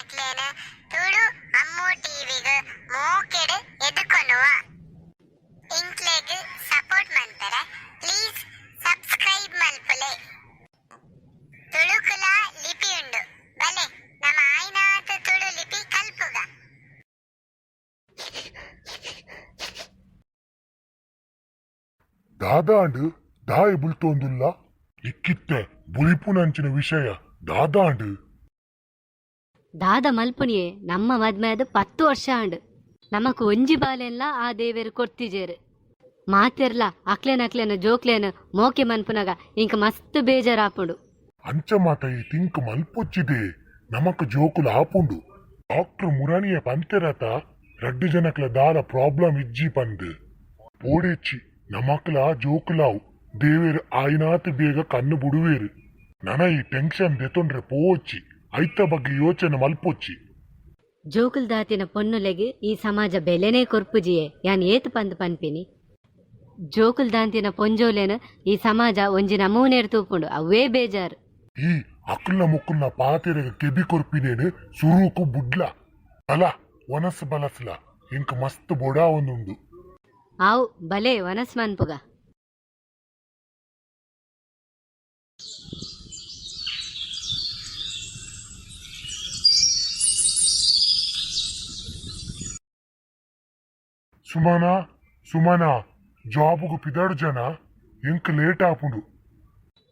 ನಿಕ್ಲೆನ್ ತುಳು ಅಮ್ಮು ಟಿವಿಗ್ ಮೋಕೆಡ್ ಎದುಕೊನುವ. ಎಂಕ್ಲೆಗ್ support ಮನ್ಪೆರೆ please subscribe ಮಲ್ಪುಲೆ. ತುಳುಕುಲ ಲಿಪಿ ಉಂಡು, ಬಲೆ ನಮ ಆಯ್ನಾತ್ ತುಳು ಲಿಪಿ ಕಲ್ಪುಗ. ದಾದಾಂಡ್, ದಾಯೆ ಬುಲ್ತೊಂದುಲ್ಲ? ಇಕ್ಕಿತ್ತೆ ಬುಲಿಪುನಂಚಿನ ವಿಷಯ ದಾದಾಂಡ್? ದಾದ ಮಲ್ಪುನಿಯೇ, ನಮ್ಮ ಮದ್ಮೆಯಾದ್ 10 ವರ್ಷ ಆಂಡ್. ನಮಕ್ ಒಂಜಿ ಬಾಲೆನ್ಲ ಆ ದೇವೆರ್ ಕೊರ್ತಿಜೆರ್. ಮಾತೆರ್ಲ ಅಕ್ಲೆನ ಅಕ್ಲೆನ ಜೋಕ್ಲೆನ್ ಮೋಕೆ ಮನ್ಪುನಗ ಇಂಕ್ ಮಸ್ತ್ ಬೇಜಾರಾಪುಂಡು. ಅಂಚ ಮಾತ ಈ ತಿಂಕ್ ಮಲ್ಪೊಚ್ಚಿದೆ, ನಮಕ್ ಜೋಕುಲು ಆಪುಂಡು. ಡಾಕ್ಟರ್ ಮುರನಿಯ ಪಂತೆರತ, ರಡ್ಡ್ ಜನಕ್ಲ ದಾಲ ಪ್ರಾಬ್ಲಮ್ ಇಜ್ಜಿ ಪಂದ್. ಪೋಡೆಚ್ಚಿ, ನಮಕ್ಲ ಜೋಕುಲಾವು, ದೇವೆರ್ ಆಯಿನಾತ್ ಬೇಗ ಕಣ್ಣು ಬುಡುವೆರ್. ನನ ಈ ಟೆನ್ಷನ್ ದೆತೊಂಡ್ರೆ ಪೋವೊಚ್ಚಿ, ಐತ ಬಗ್ಗೆ ಯೋಚನೆ ಮಲ್ಪೊಚ್ಚಿ. ಜೋಕುಲ್ ದಾತಿನ ಪೊನ್ನುಲೆಗ್ ಈ ಸಮಾಜ ಬೆಲೆನೇ ಕೊರ್ಪುಜಿಯೇ, ಯಾನ್ ಏತ್ ಪಂದ್ ಪನ್ಪಿನಿ? ಜೋಕುಲ್ ದಾಂತಿನ ಪೊಂಜೋಲೆನ್ ಈ ಸಮಾಜ ಒಂಜಿ ನಮೂನೆಡ್ ತೂಪುಂಡು, ಅವ್ವೇ ಬೇಜಾರ್. ಈ ಅಕುಲ್ನ ಮುಕ್ಕುಲ್ನ ಪಾತೆರಗ್ ಕೆಬಿ ಕೊರ್ಪಿನೇನ್ ಸುರೂಕು ಬುಡ್ಲ. ಅಲ ವನಸ್ ಬಲಸ್ಲ, ಇಂಕ್ ಮಸ್ತ್ ಬೊಡಾವೊಂದುಂಡು. ಆವು, ಬಲೆ ವನಸ್ ಮನ್ಪುಗ. ಸುಮನಾ, ಸುಮನಾ, ಜಾಬುಗು ಪಿದಡ್ ಜನ? ಎಂಕ್ ಲೇಟ್ ಆಪುಂಡು.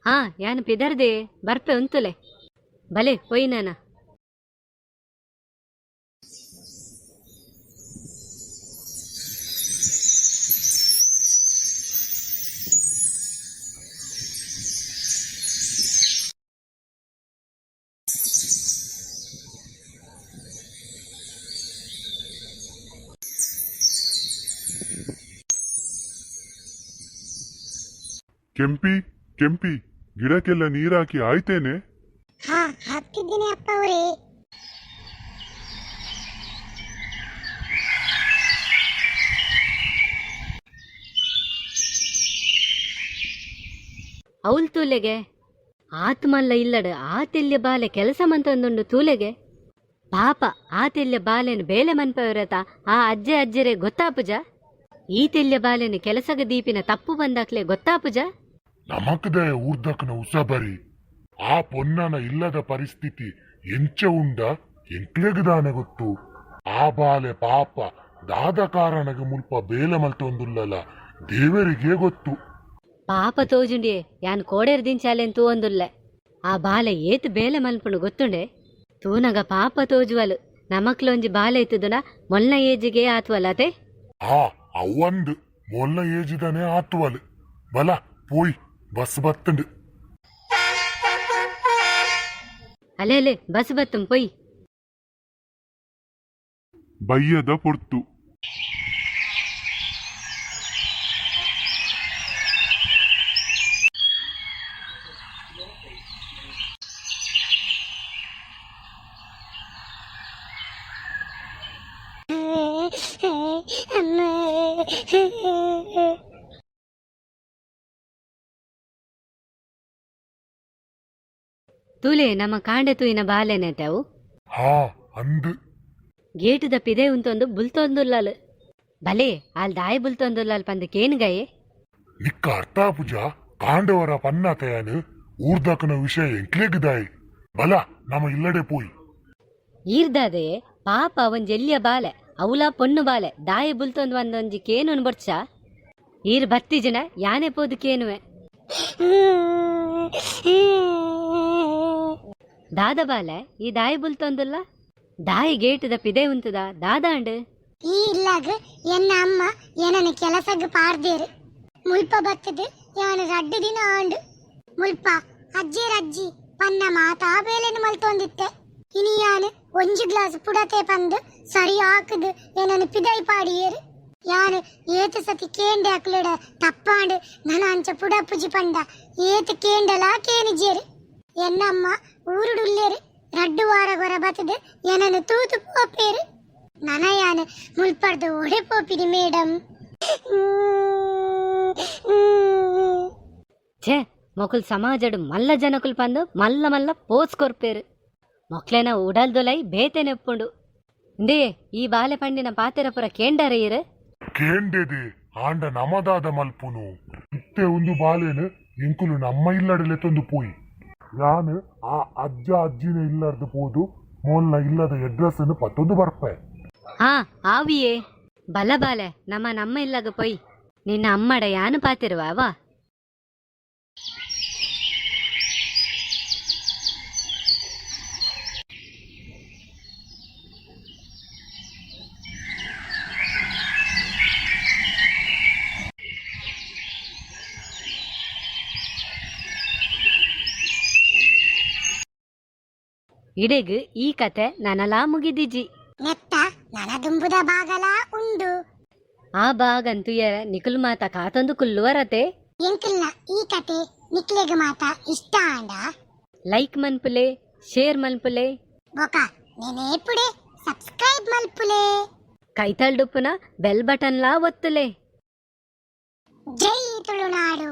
ಹಾ, ಯಾನ್ ಪಿದರ್ದೆ ಬರ್ಪೆ ಉಂತುಲೆ. ಬಲೆ ಪೊಯ್ನನ. ಕೆಂಪಿ, ಕೆಂಪಿ, ಗಿಡಕ್ಕೆಲ್ಲ ನೀರಾಕಿ ಆಯ್ತೇನೆ? ಹಾ, ಹಾಕ್ತಿದ್ದೀನಿ ಅಪ್ಪ ಅವರೇ. ಅವ್ಲ್ ತೂಲೆಗೆ, ಆತ್ ಮಲ್ಲ ಇಲ್ಲಡ್ ಆತೆಲ್ಯ ಬಾಲೆ ಕೆಲಸ ಮಂತೊಂದುಂಡು ತೂಲೆಗೆ. ಪಾಪ, ಆತೆಲ್ಯ ಬಾಲೆನ್ ಬೇಲೆ ಮನ್ಪವರತ ಆ ಅಜ್ಜೆ ಅಜ್ಜೆರೆ ಗೊತ್ತಾಪುಜ? ಈ ತೆಲ್ಯ ಬಾಲೆನ್ ಕೆಲಸಗ ದೀಪಿನ ತಪ್ಪು ಬಂದಾಕ್ಲೆ ಗೊತ್ತಾಪುಜ? ನಮಕ್ದ ಊರ್ದಕ್ನ ಉಸಬರಿ, ಆ ಪೊನ್ನನ ಇಲ್ಲದ ಪರಿಸ್ಥಿತಿ ಎಂಚ ಉಂಡ ಎಂಕ್ಲೆಗ್ ದಾನೆ ಗೊತ್ತು? ಆ ಬಾಲೆ ಪಾಪ ದಾದ ಕಾರಣಗ್ ಮುಲ್ಪ ಬೇಲೆ ಮಲ್ತೊಂದುಲ್ಲಲ, ದೇವರಿಗೆ ಗೊತ್ತು. ಪಾಪ ತೋಜುಂಡಿಯೇ, ಯಾನ್ ಕೋಡೇರ್ ದಿಂಚಾಲೆನ್ ತೂವೊಂದುಲ್ಲೆ. ಆ ಬಾಲೆ ಏತ್ ಬೇಲೆ ಮನ್ಪುಂಡು ಗೊತ್ತುಂಡೆ? ತೂನಗ ಪಾಪ ತೋಜುವಲು. ನಮಕ್ಲೊಂಜಿ ಬಾಲೆ ಇತ್ತುದುನ ಮೊಲ್ನ ಏಜಿಗೆ ಆತ್ವಲ್ಲ ಅತೆ? ಆ ಅವ್ವಂದ್, ಮೊಲ್ಲ ಏಜಿದನೆ ಆತುವಲ್. ಬಲ ಪೋಯ್, ಬಸ್ ಬತ್ತುಂಡು. ಅಲೆ ಅಲೆ, ಬಸ್ ಬತ್ತುಂ, ಪೊಯ್. ಬಯ್ಯದ ಪೊರ್ತು. ಅಮ್ಮ. ತೂಲೆ, ನಮ್ಮ ಕಾಂಡೆ ತೂಯಿನ ಬಾಲೆನೆ ಅವು. ಹಾ, ಅಂದ್. ಗೇಟುದ ಪಿದೆ ಉಂತೊಂದು ಬುಲ್ತೊಂದುಲ್ಲಲ್. ಬಲೆ, ಆಲ್ ದಾಯಿ ಬುಲ್ತೊಂದುಲ್ಲಲ್ ಪಂದ್ ಕೇನ್ಗಯೆ. ನಿಕ್ಕ ಅರ್ಥ ಪೂಜ, ಕಾಂಡವರ ಪನ್ನತಯಾನ್ ಊರ್ದಕನ ವಿಷಯ ಎಂಕ್ಲೆಗ್ ದಾಯಿ? ಬಲ, ನಮ ಇಲ್ಲಡೆ ಪೋಯಿ. ಈರ್ದಾದೆಯೇ, ಪಾಪ ಒಂಜಿ ಎಲ್ಯ ಬಾಲೆ, ಅವ್ಲಾ ಪೊಣ್ಣು ಬಾಲೆ, ದಾಯಿ ಬುಲ್ತೊಂದು ಒಂದೊಂಜಿ ಕೇನುನ್ ಬೊಡ್ಚ. ಈರ್ ಬತ್ತಿಜಿನ ಯಾನೆ ಪೋದು ಕೇನುವೆ. ದಾದ ಬಾಲೆ, ಈ ದಾಯಿ ಬುಲ್ತೊಂದುಲ್ಲ? ದಾಯಿ ಗೇಟುದ ಪಿದೆ ಉಂತುದ? ದಾದಾಂಡ್? ಈ ಇಲ್ಲಾಗ್ ಎನ್ನ ಅಮ್ಮ ಏನನ ಕೆಲಸಗ್ ಪಾರ್ದೇರು. ಮುಲ್ಪ ಬತ್ತದ್ ಯಾನ್ 2 ದಿನ ಆಂಡ್. ಮುಲ್ಪ ಅಜ್ಜೆರ್ ಅಜ್ಜಿ ಪನ್ನ ಮಾತಾ ಬೇಲೆನ್ ಮಲ್ತೊಂದಿತ್ತೆ. ಇನಿ ಯಾನ್ ಒಂಜಿ ಗ್ಲಾಸ್ ಪುಡತೆ ಪಂದ್ ಸರಿ ಆಕುದು ಏನನ ಪಿದೈ ಪಾಡಿಯೇರು. ಯಾನ್ ಏತ್ ಸತಿ ಕೇಂಡೆ ಅಕ್ಲೆಡ, ತಪ್ಪಾಂಡ್, ನನ ಅಂಚ ಪುಡಪುಜಿ ಪಂಡ. ಏತ್ ಕೇಂಡಲಾ ಕೇನಿಜೇರು. ಎನ್ನಮ್ಮ ಊರುಡುಲ್ಲೇರು, 2 ವಾರ ಗೊರ ಬತ್ತದ್ ಏನನ ತೂತು ಪೋಪೇರು. ನನ ಯಾನ್ ಮುಲ್ಪರ್ದು ಓಡೆ ಪೋಪಿನಿ ಮೇಡಮ್? ಛೇ, ಮೊಕುಲ್ ಸಮಾಜಡ್ ಮಲ್ಲ ಜನಕುಲ್ ಪಂದ್ ಮಲ್ಲ ಮಲ್ಲ ಪೋಸ್ ಕೊರ್ಪೇರು. ಮೊಕ್ಲೆನ ಉಡಲ್ದೊಲೈ ಬೇತೆನೆ ಉಪ್ಪುಂಡು. ಇಂದೇ ಈ ಬಾಲೆ ಪಂಡಿನ ಪಾತೆರ ಪುರ ಕೇಂಡಾರೆ ಇರ್? ಕೇಂಡೆದೆ, ಆಂಡ ನಮದಾದ ಮಲ್ಪುನು? ಇತ್ತೆ ಒಂದು ಬಾಲೆನ್ ಎಂಕುಲು ನಮ್ಮ ಇಲ್ಲಡಲೆ ತಂದು ಪೋಯಿ. ಯಾನ್ ಆ ಅಜ್ಜ ಅಜ್ಜಿನ ಇಲ್ಲರ್ದು ಪೋದು ಮೋಲ್ನ ಇಲ್ಲದ ಅಡ್ರೆಸ್ ಪತ್ತೊಂದು ಬರ್ಪೆ. ಹಾ, ಆವಿಯೇ. ಬಲ ಬಾಲೆ, ನಮ್ಮ ನಮ್ಮ ಇಲ್ಲಗ ಪೊಯ್. ನಿನ್ನ ಅಮ್ಮಡ ಯಾನು ಪಾತಿರುವ ವಾ. ಇಡೆಗ್ ಈ ಕತೆ ನನಲಾ ಮುಗಿದಿಜಿ. ನೆತ್ತ ನನ ದುಂಬುದ ಬಾಗಲ ಉಂಡು. ಆ ಬಾಗಂತುಯರ ನಿಕುಲ್ ಮಾತ ಕಾತೊಂದು ಕುಲ್ಲುವರತೆ. ಎಂಕಲ್ನ ಈ ಕತೆ ನಿಕ್ಲೆಗ್ ಮಾತ ಇಷ್ಟ ಆಂಡ ಲೈಕ್ ಮನ್ಪುಲೆ, ಶೇರ್ ಮನ್ಪುಲೆ, ಬೊಕ ನೆನೇಪುಡೆ ಸಬ್ಸ್ಕ್ರೈಬ್ ಮಲ್ಪುಲೆ. ಕೈತಲ್ಡುಪ್ಪುನ ಬೆಲ್ ಬಟನ್ಲಾ ಒತ್ತುಲೆ. ಜೈ ತುಳುನಾಡು.